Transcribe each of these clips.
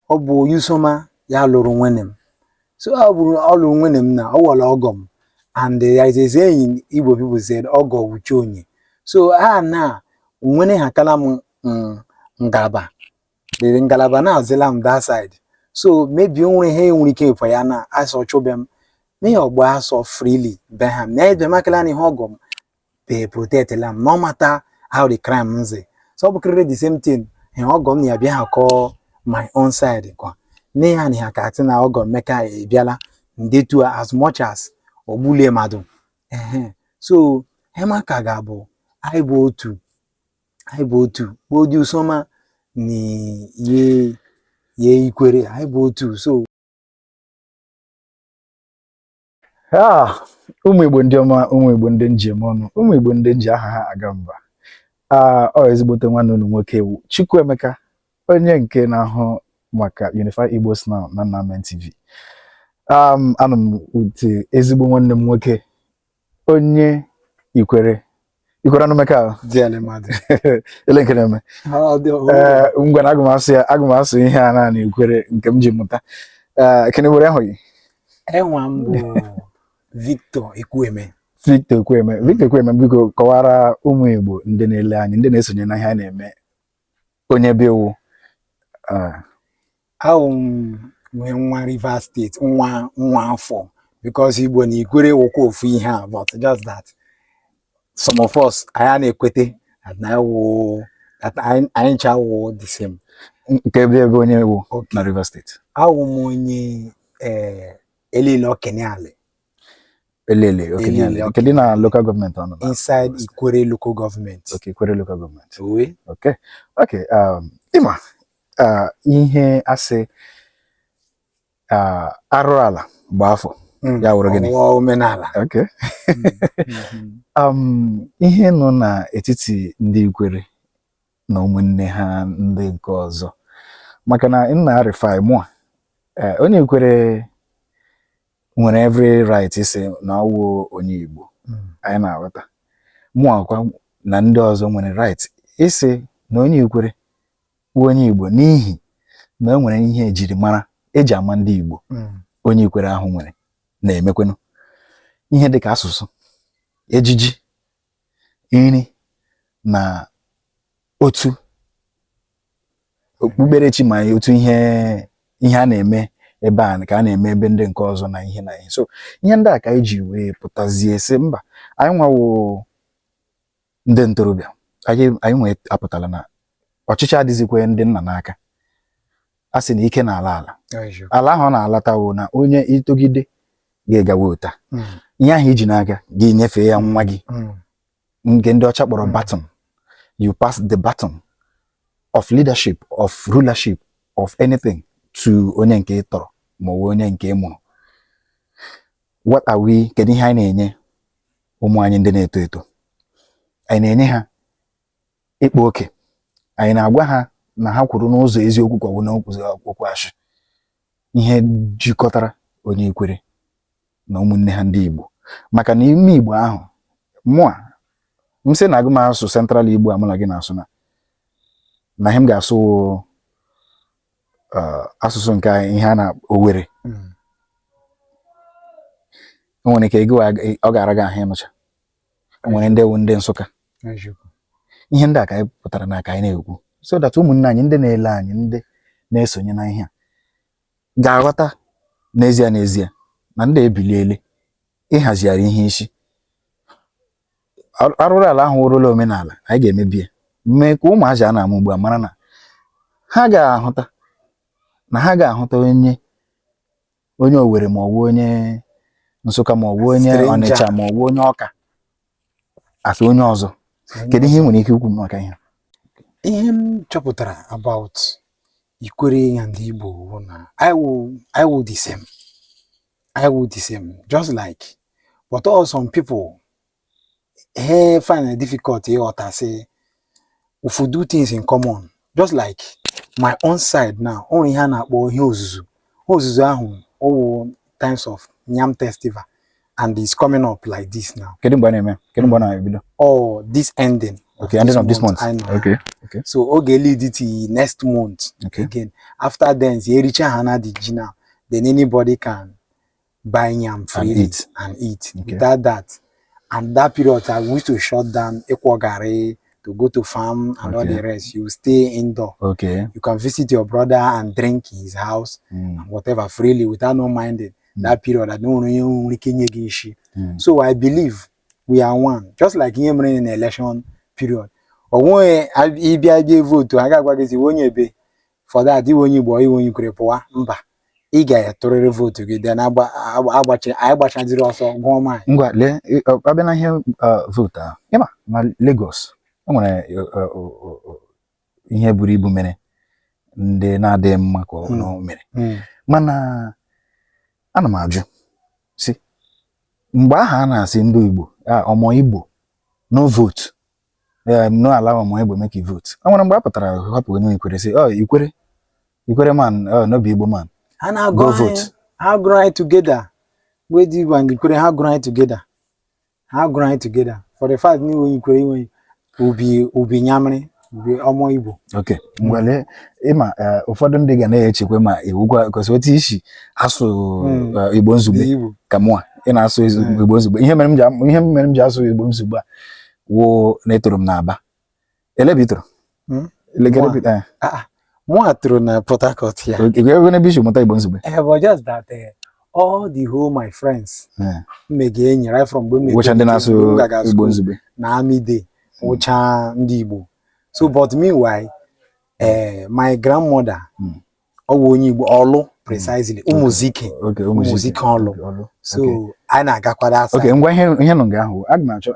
Ọ bụ Yusoma ya lụrụ nwene m, so ọ bụrụ ọ lụrụ nwene m na ọ wọrọ ọgọ m. And there is a saying Igbo people said, "Ọgọ wuchi onye." So ha na nwene ha kala m ngalaba, the ngalaba na-azịla m that side. So maybe o nwere ihe nwere ike ịpụ ya na asọ chụbe m n'ihi ọgba asọ freely be ha na ebe makala na ihe ọgọ m be protect la m, no matter how the crime nze. So ọ bụkịrịrị the same thing ihe ọgọ m na-abịa ha kọọ my own side kwa n'ihe a na ha ka atị na ọgọ mmeka ebiala ndetu as much as ogbulie mmadụ ehe. So hema ka ga-abụ anyị bụ otu, anyị bụ otu bụ usoma na ye ye Ikwere, anyị bụ otu. So Ah, ụmụ Igbo ndị ọma, ụmụ Igbo ndị njem ọnụ, ụmụ Igbo ndị nji aha ha aga mba. Ah, ọ ezigbote nwanne unu nwoke wu Chukwuemeka, onye nke na-ahụ maka Unify Igbos Now na Nnamen TV. Anọ m with ezigbo nwanne m nwoke, onye Ikwere, Ikwere Anụmeka. Diele mmadụ. Ele nke na-eme. Ee, ngwa na agụ m asụ ya, agụ m asụ ihe a naanị Ikwere nke m ji mụta. Ee, kene were ahụ gị. Enwa m bụ Victor Ekwueme. Victor Ekwueme, Victor Ekwueme, biko kọwara ụmụ Igbo ndị na-ele anyị, ndị na-esonye na ihe a na-eme, onye be iwu. Ahụ m nwee nwa Rivers State, nwa nwa afọ, because Igbo na Ikwere wụkwa ofu ihe a, but just that some of us anyị na-ekwete that na wụ that anyị ncha wụ the same. Nke ebe onye ewu na Rivers State? Awụ m onye Elele Okeniali. Elele Okeniali, Elele. Nke dị na local government ọ nọ na? Inside Ikwere Local Government. Okay, Ikwere Local Government. Owe. Okay, ịma ihe asị arụrụ ala gba afọ ya wụrụ gịnị? Ọwụwa omenala. Okay. Ihe nọ n'etiti ndị Ikwere na ụmụnne ha ndị nke ọzọ, maka na nna arịfai mụa, onye Ikwere nwere every right ịsị na ọ wụ onye Igbo. Anyị na-aghọta mụa kwa na ndị ọzọ nwere right ịsị na onye Ikwere wụ onye Igbo, n'ihi na o nwere ihe ejirimara eji ama ndị Igbo. Onye Ikwere ahụ nwere na-emekwenụ ihe dịka asụsụ, ejiji, nri na otu okpukperechi, ma otu ihe a na-eme ebe a ka a na-eme ebe ndị nke ọzọ na ihe na ihe. So ihe ndị a ka anyị ji wee pụtazie sị mba, anyị nwawo ndị ntorobịa, anyị nwee apụtala na ọchịchị adịzikwa ndị nna n'aka. A sị na ike na-ala ala. Ala ahụ ọ na-alatawo na onye itogide ga-egawe ụta ihe ahụ iji n'aka gị nyefee ya nwa gị, nke ndị ọcha kpọrọ baton. You pass the baton of leadership, of rulership, of anything to onye nke ị tọrọ ma ọ bụ onye nke ị mụrụ. What are we, kedu ihe anyị na-enye ụmụ anyị ndị na-eto eto? Anyị na-enye ha ịkpa oke? Anyị na-agwa ha na ha kwuru n'ụzọ eziokwu ka ọ bụ n'ụzọ okwu ashị? Ihe jikọtara onye Ikwere na ụmụnne ha ndị Igbo, maka na ime Igbo ahụ mụa m sị na agụ m asụ Central Igbo a mụ na gị na-asụ na ihe m ga-asụ wụ, asụsụ nke anyị, ihe a na Owerri. O nwere ike ego ọ ga-ara gị ahụ ịnụcha. O nwere ndị wụ ndị Nsụka. Ihe ndị a ka anyị pụtara na ka anyị na-ekwu so that ụmụnne anyị ndị na-ele anyị, ndị na-esonye na ihe a ga-aghọta n'ezie n'ezie na ndị ebiliele ịhazigharị ihe isi arụrụ ala ahụ wụrụla omenala. Anyị ga-emebi ya, mee ka ụmụazị a na-amụ ugbu a mara na ha ga-ahụta na ha ga-ahụta onye Owerri ma ọ bụ onye Nsụka ma ọ bụ onye Stranger. Ọnịcha ma ọ bụ onye Ọka asị onye ọzọ. Kedu ihe ị nwere ike ikwu maka ihe a? Ihe m chọpụtara about Ikwere and Igbo bụ na I will the same, I will the same, just like, but all some people he find it difficult ịghọta sị if we do things in common, just like my own side now, o nwere ihe a na-akpọ ihe ozuzu. Ihe ozuzu ahụ ọwụ times of Yam Festival, and it's coming up like this now. Kedu mgbe a na-eme? Kedu mgbe ọ na-ebido? Or this ending. Okay, ending of this month. I know. Okay. So oge lead till next month. Again, after then, si ericha ha na the ji now, then anybody can buy yam freely eat. And eat. Okay. Without that, and that period, I wish to shut down ịkwọ garri, to go to farm and all the rest. You stay indoor. You can visit your brother and drink in his house and whatever freely without no minding. That period, I don't know onye nwere ike nye gị nshi. So I believe we are one. Just like ihe mere in election period. O nweghị ịbịa bịa vote, a ga-agwa gị sị onye ebe for that iwe onye Igbo, iwe onye Ikwere, pụwa mba, ị ga-atụrịrị vote gị, then agbachi anyị gbachaziri ọsọ gụọ maị. Ngwa lee, abịa na ihe vote ahụ, ịma na Lagos e nwere ihe buru ibu mere ndị na-adịghị mma ka ọ na o mere, mana ana m ajụ si mgbe ahụ a na-asị ndị Igbo, ah, ọmọ Igbo no vote, no allow ọmọ Igbo make you vote, o nwere mgbe a pụtara hapụ onye Ikwere sị, oh, Ikwere, Ikwere man, oh, no be Igbo man, ha na-agụ go anyị vote. Ha gụrụ anyị together wey dị Igbo and Ikwere, ha gụrụ anyị together, ha gụrụ anyị together for the fact na iwe onye Ikwere, iwe ubi ubi nyamịrị ubi ọmọ Igbo. Ok, ngwa lee, ịma ụfọdụ ndị ga na-echekwa ma iwukwa kwesị otu isi asụ Igbo nzugbe Ndị Igbo. Ka mụa ị na-asụ Igbo nzugbe, ihe mere m ji asụ Igbo nzugbe a wụ na etoro m n'Aba. Elebe itoro? Elegere? Mụa? Ah, ah, mụa toro na Port Harcourt ya. Ebe ebe isi mụta Igbo nzugbe? But just that all the whole my friends mmega enyi right from mgbe m Wụcha ndị na-etolite, na-asụ mgbe m gaga Igbo school nzugbe. Na army day, wụcha ndị Igbo. So but meanwhile, my grandmother ọ wụ onye Igbo Ọlụ, precisely Ụmụzike. Ụmụzike. Ụmụzike Ọlụ. Ọlụ. So anyị na-agakwa that Okay, side. ngwa, ihe nọ nga ahụ, aga m achọ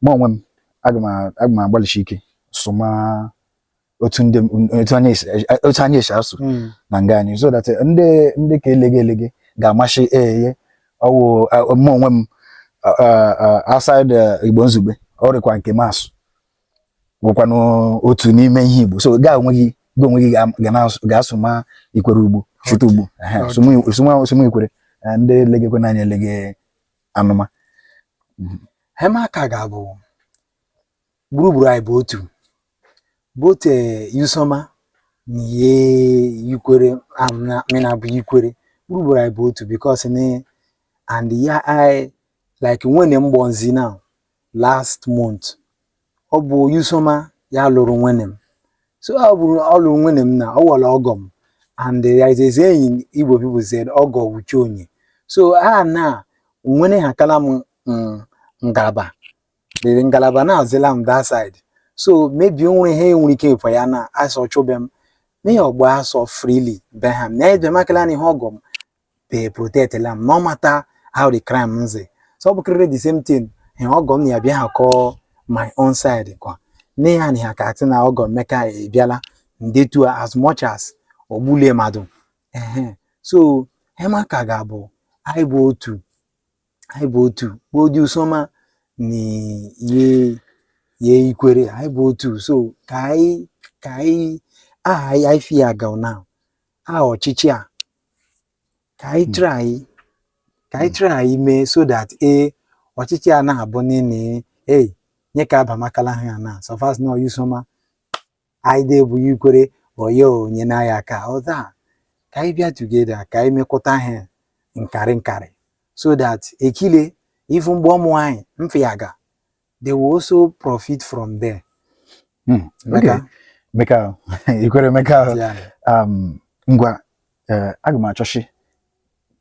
mụ onwe m aga m agbalịsi ike sụma otu anyị esi asụ na nga anyị, so that ndị ka elege elege ga-amasị eye ọwụ mụ onwe m outside Igbo nzugbe, ọ rịkwa nke m asụ bụkwanụ otu n'ime ihe Igbo. So gaa onwe gị ga na-asụ ma Ikwere ugbo chụta ugbo. Ehe, sụma Ikwere, ndị legekwe n'anya elege anụma. Hemaka ga-abụ gburugburu anyị bụ otu, both Usoma na ihe Ikwere am na bụ Ikwere, gburugburu anyị bụ otu because ne and ya I like nwene m gbọnzi now last month, ọ bụ Usoma ya lụrụ nwene m. So ọ bụrụ ọ lụrụ nwene m na ọ wọrọ ọgọ m, and there is a saying Igbo people said, ọgọ wuchi onye. So ha na nwene ha kala m ngalaba, the ngalaba na-azịla m that side. So maybe o nwere ihe nwere ike ịpụ ya na asọ chụbe m n'ihi ọgbọ asọ freely be ha na ebe makala na ihe ọgọ m be protect la m no matter how the crime nzi. So ọ bụkịrịrị the same thing ihe ọgọ m na ya bịa ha kọọ my own side kwa nne ya na ha ka atị na ọgọ mmeka ebiala ndetu as much as ogbulie mmadụ. Ehe, so hemaka ga-abụ anyị bụ otu, anyị bụ otu gbodi Usoma na ye Ikwere, anyị bụ otu. So ka anyị aha anyị fi ya ga now aha ọchịchị a, ka anyị try mee so that ọchịchị a na-abụ nene ei nye ka abamakala ha na so far as na Usoma anyị dị bụ Ikwere oye onye na ya aka ọda, ka anyị bịa together, ka anyị mekọta ha nkarị nkarị so that ekile even mgbe ụmụ anyị mfiaga, they will also profit from there. Okay. Meka. Meka Ikwere meka. Yeah. Ngwa, aga m achọchi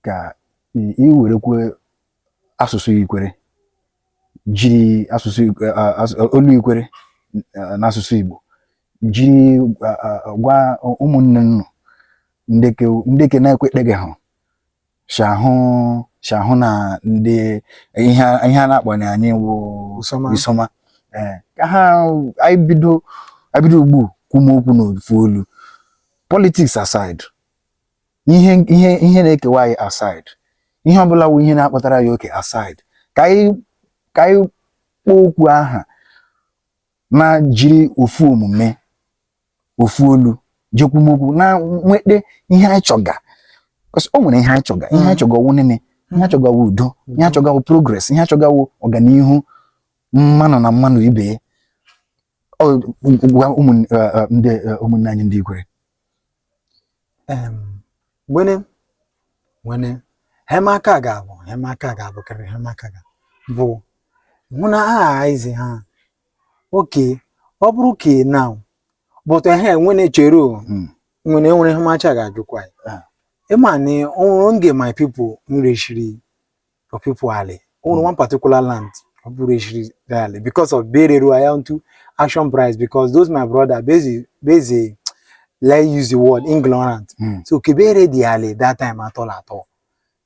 ka ị werekwe asụsụ Ikwere, jiri asụsụ olu Ikwere n'asụsụ Igbo jiri gwa ụmụnne nnụ ndị ke na-ekwekpeghị ha si ahụ na ndị ihe a na-akpọ na anyị wụ Usoma. Usoma, ka ha anyị bido ugbu kwumokwu n'ofu olu, politics aside, ihe na-ekewa anyị aside, ihe ọbụla wụ ihe na-akpatara ya oke aside, ka anyị kpọọ okwu aha na jiri ofu omume, ofu olu jekwumokwu na nwete ihe anyị chọga. 'Cause o nwere ihe anyị chọga, ihe anyị chọga wụ nene, ihe anyị chọga wụ udo, ihe anyị chọga wụ progress, ihe anyị chọga wụ ọganihu mmanụ na mmanụ ibe ya. Gwa ndị ụmụnne anyị ndị Ikwere. Nwene nwene hemaka ga-abụ hemaka ga-abụkarị hemaka ga bụ hụ na aha izi ha oke ọ bụrụ ke now, but ehe nwene chere o. Nwene nwere hemacha ga-ajụkwa ya. Ịma na onwere oge my people nreshiri your people ali onwere one particular land ọ bụ reshiri ali because of bereru aya into auction price, because those my brother bezi bezi, let's use the word ignorant. So kebere dị ali that time at all at all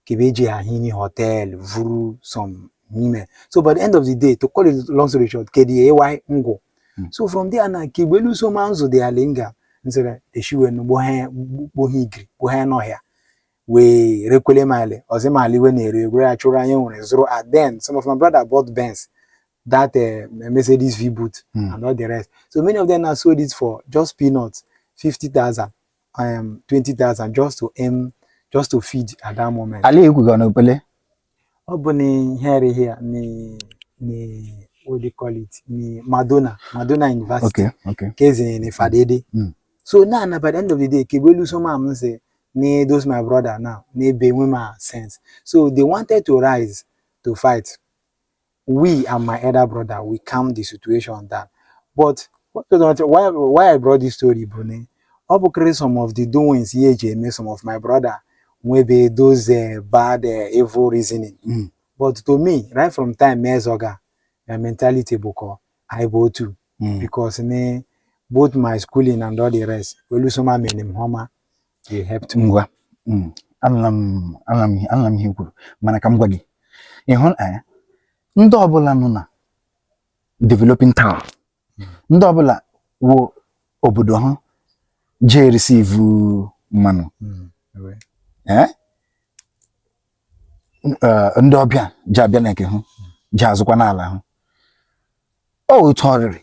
kebe ji ahini hotel vuru some n'ime. So by the end of the day, to call it long story short, kedi ay ngwo. So from there na kegbelu so ma nzu dị ali nga nsere eshiwe no gbohe gbohe igiri gbohe n'ọhịa wee rekwele mali ọzọ mali we na-ere egwere ya chụrụ anyị nwere zụrụ. And then some of my brother bought Benz, that Mercedes V boot and all the rest. So many of them now sold it for just peanuts, 50,000, 20,000, just to aim, just to feed at that moment. Ala ekwuga na opele. Ọ bụ na ihe here ni ni what do you call it, ni Madonna University. Kezi ni Fadede. So now na by the end of the day, kegbelu so ma m say ni those my brother now ni be nwe ma sense. So they wanted to rise to fight. We and my elder brother, we calm the situation down. But why I brought this story bụ na ọ bụkarị some of the doings ihe eji eme some of my brother nwebe those bad evil reasoning. But to me, right from time mezoga my mentality bụ ka anyị bụ otu because ne both my schooling and all the rest welusoma mere m homa, they helped me. Ngwa, anụla m ihe i kwuru, mana ka m gwa gị, ị hụ ndị ọbụla nọ na developing town, ndị ọbụla wụ obodo ha jee receive mmanụ, eh? Ndị ọbịa ji abịa na nke hụ ji azụkwa n'ala hụ ọ otu ọrịrị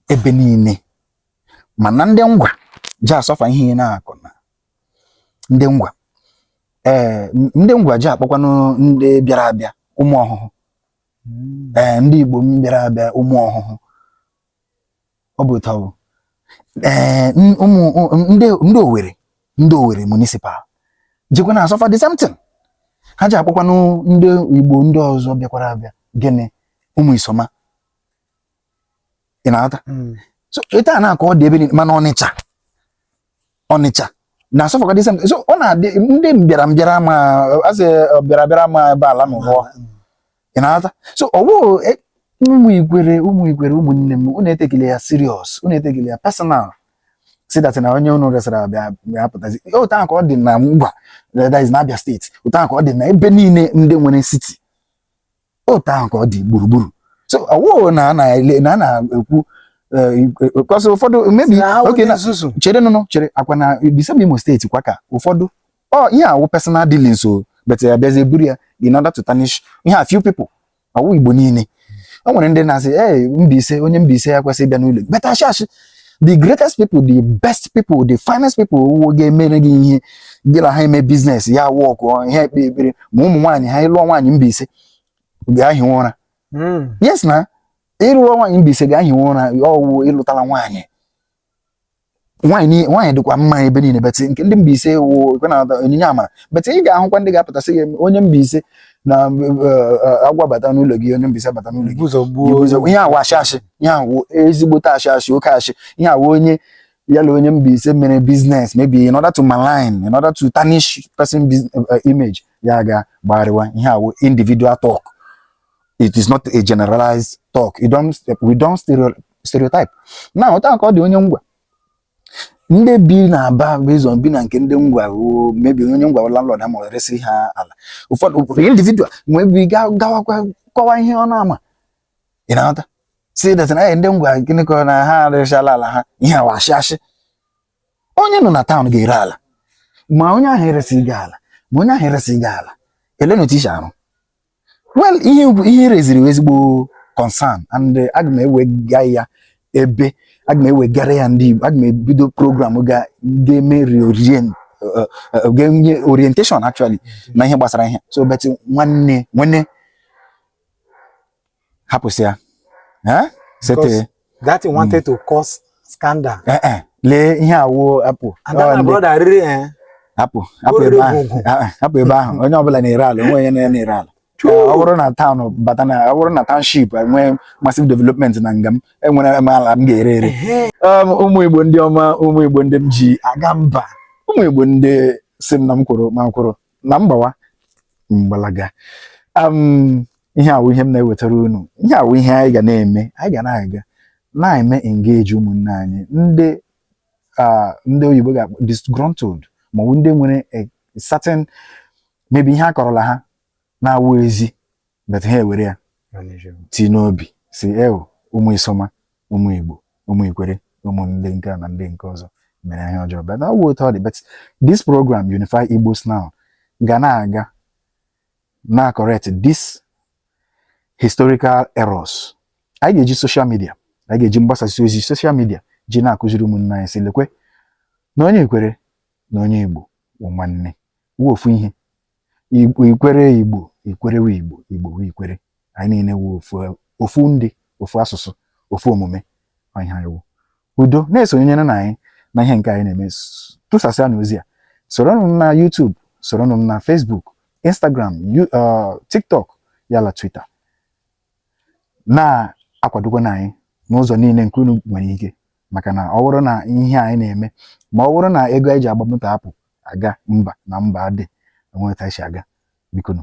ebe niile, mana ndị Ngwa ji asọfa ihe na-akụ na ndị Ngwa, ee, ndị Ngwa ji akpọkwanụ ndị bịara abịa ụmụ ọhụhụ. Ee, ndị Igbo m bịara abịa ụmụ ọhụhụ, ọ bụ otu ọ bụ. Ee, ụmụ ndị Owerri, ndị Owerri municipal jikwa na asọfa the same thing. Ha ji akpọkwanụ ndị Igbo ndị ọzọ bịakwara abịa gịnị, ụmụ Isoma. Ị na-aghọta? So etu a na-akọ ọ dị ebe niile, mana Ọnịcha na-asọfakwa the same thing. So ọ na-adị ndị mbịara mbịara ma asị bịara bịara ma ebe ala n'ụwa. Ị na-aghọta? So ọwụ ụmụ Ikwere, ụmụ Ikwere, ụmụnne m, unu etekele ya serious, unu etekele ya personal, si that na onye unu resara bịa bịa pụtazi. Otu ahụ ka ọ dị na Ngwa, that is na Abia Steeti. Otu ahụ ka ọ dị na ebe niile ndị nwere city. Otu ahụ ka ọ dị gburugburu. So ọwụ na a na-ele na a na-ekwu because ụfọdụ maybe Na ha okay na nzuzu. Chere, nụnụ, chere akwa na the same Imo Steeti kwa ka ụfọdụ ọ ihe awụ personal dealings o, but ya bịazie buru ya in order to tarnish ihe a few people. Ọwụ Igbo niile. O nwere ndị na-asị ee Mbaise, onye Mbaise ya kwesịrị ịbịa n'ụlọ, but ashị ashị, the greatest people, the best people, the finest people wụ ga-emere gị ihe gị na ha eme business ya wọkụ ihe ekpe ekpere ma ụmụ nwaanyị ha ịlụọ nwaanyị Mbaise ga-ahiwe ụra. Yes, na ịlụọ nwaanyị Mbaise ga-ahiwe ụra. Ọwụ ịlụtala nwaanyị, nwaanyị nwaanyị dịkwa mma ebe niile, but nke ndị Mbaise wụ ekwe na onyinye amara. But ị ga-ahụkwa ndị ga-apụtasị gị onye Mbaise na agwa bata n'ụlọ gị, onye Mbaise bata n'ụlọ gị ụzọ gbuo. Ụzọ ihe awụ ashị ashị, ihe awụ ezigbote ashị ashị, oke ashị. Ihe awụ onye ya na onye Mbaise mere business, maybe in order to malign, in order to tarnish person image, ya ga gbagharịwa. Ihe awụ individual talk, it is not a generalized talk. You don't we don't stereotype now. Otu a ka ọ dị onye Ngwa, ndị bi na Aba based on bi na nke ndị Ngwa wụ maybe onye Ngwa wụ landlord ha ma ọ resi ha ala. Ụfọdụ individual maybe gawakwa kọwa ihe ọ na-ama. Ị na-aghọta? Si that na ndị Ngwa gịnị ka na ha arịchala ala ha. Ihe awa ashị ashị. Onye nọ na town ga-ere ala, ma onye ahụ eresighị gị ala, ma onye ahụ eresighị gị ala, ele na otu isi arụ. Well, ihe reziri ezigbo concern and aga m ewega ya ebe aga m ewegara ya ndị Igbo. Aga m ebido program ga-eme reorient, ga-enye orientation actually na ihe gbasara ihe. So but nwanne nwanne, hapụsị ya, eh? Sete. That thing wanted to cause scandal. Eh, eh, lee ihe awụ apụ. And that Ọ my ndị- brother really, eh? Hapụ, hapụ O ebe rere ahụ. gwogwo. Ah, ah, hapụ ebe ahụ. Onye ọbụla na-ere ala, onwe onye na-ere ala. Ọ bụrụ na town bata na ọ bụrụ na township enwee massive development na nga m enwere m ala m ga-ere ere. Ụmụ Igbo ndị ọma, ụmụ Igbo ndị m ji aga mba, ụmụ Igbo ndị si m na m kwuru ma m kwuru na m gbawa mgbalaga. Ihe awụ ihe m na-ewetara unu, ihe awụ ihe anyị ga na-eme, anyị ga na-aga na-eme engage ụmụnne anyị ndị ndị oyibo ga-akpọ disgruntled, ma ọ bụ ndị nwere a certain maybe ihe akọrọla ha na-awụ ezi, but ha ewere ya ti n'obi si eo ụmụ Isoma, ụmụ Igbo, ụmụ Ikwere, ụmụ ndị nke a na ndị nke ọzọ mere ihe ọjọọ. But ọ wụ otu ọ dị. But this program, Unify Igbos Now, ga na-aga na correct this historical errors. Anyị ga-eji social media, anyị ga-eji mgbasasị ozi social media ji na-akụziri ụmụnne anyị sị lekwe na onye Ikwere na onye Igbo wụ nwanne, wụ ofu ihe. Igbo Ikwere, Igbo Ikwere wụ Igbo, Igbo wụ Ikwere. Anyị niile wụ ofu, ofu ndị, ofu asụsụ, ofu omume. Ọ ihe anyị wụ. Udo na-esonyere na anyị na ihe nke anyị na-eme. Tụsasịa na ozi a. Soronụ m na YouTube, soronụ m na Facebook, Instagram, TikTok, yala Twitter. Na-akwadokwa na anyị n'ụzọ niile nke unu nwere ike, maka na ọ bụrụ na ihe anyị na-eme, ma ọ bụrụ na ego anyị ji agba moto apụ aga mba na mba adị enweta isi aga, biko nụ.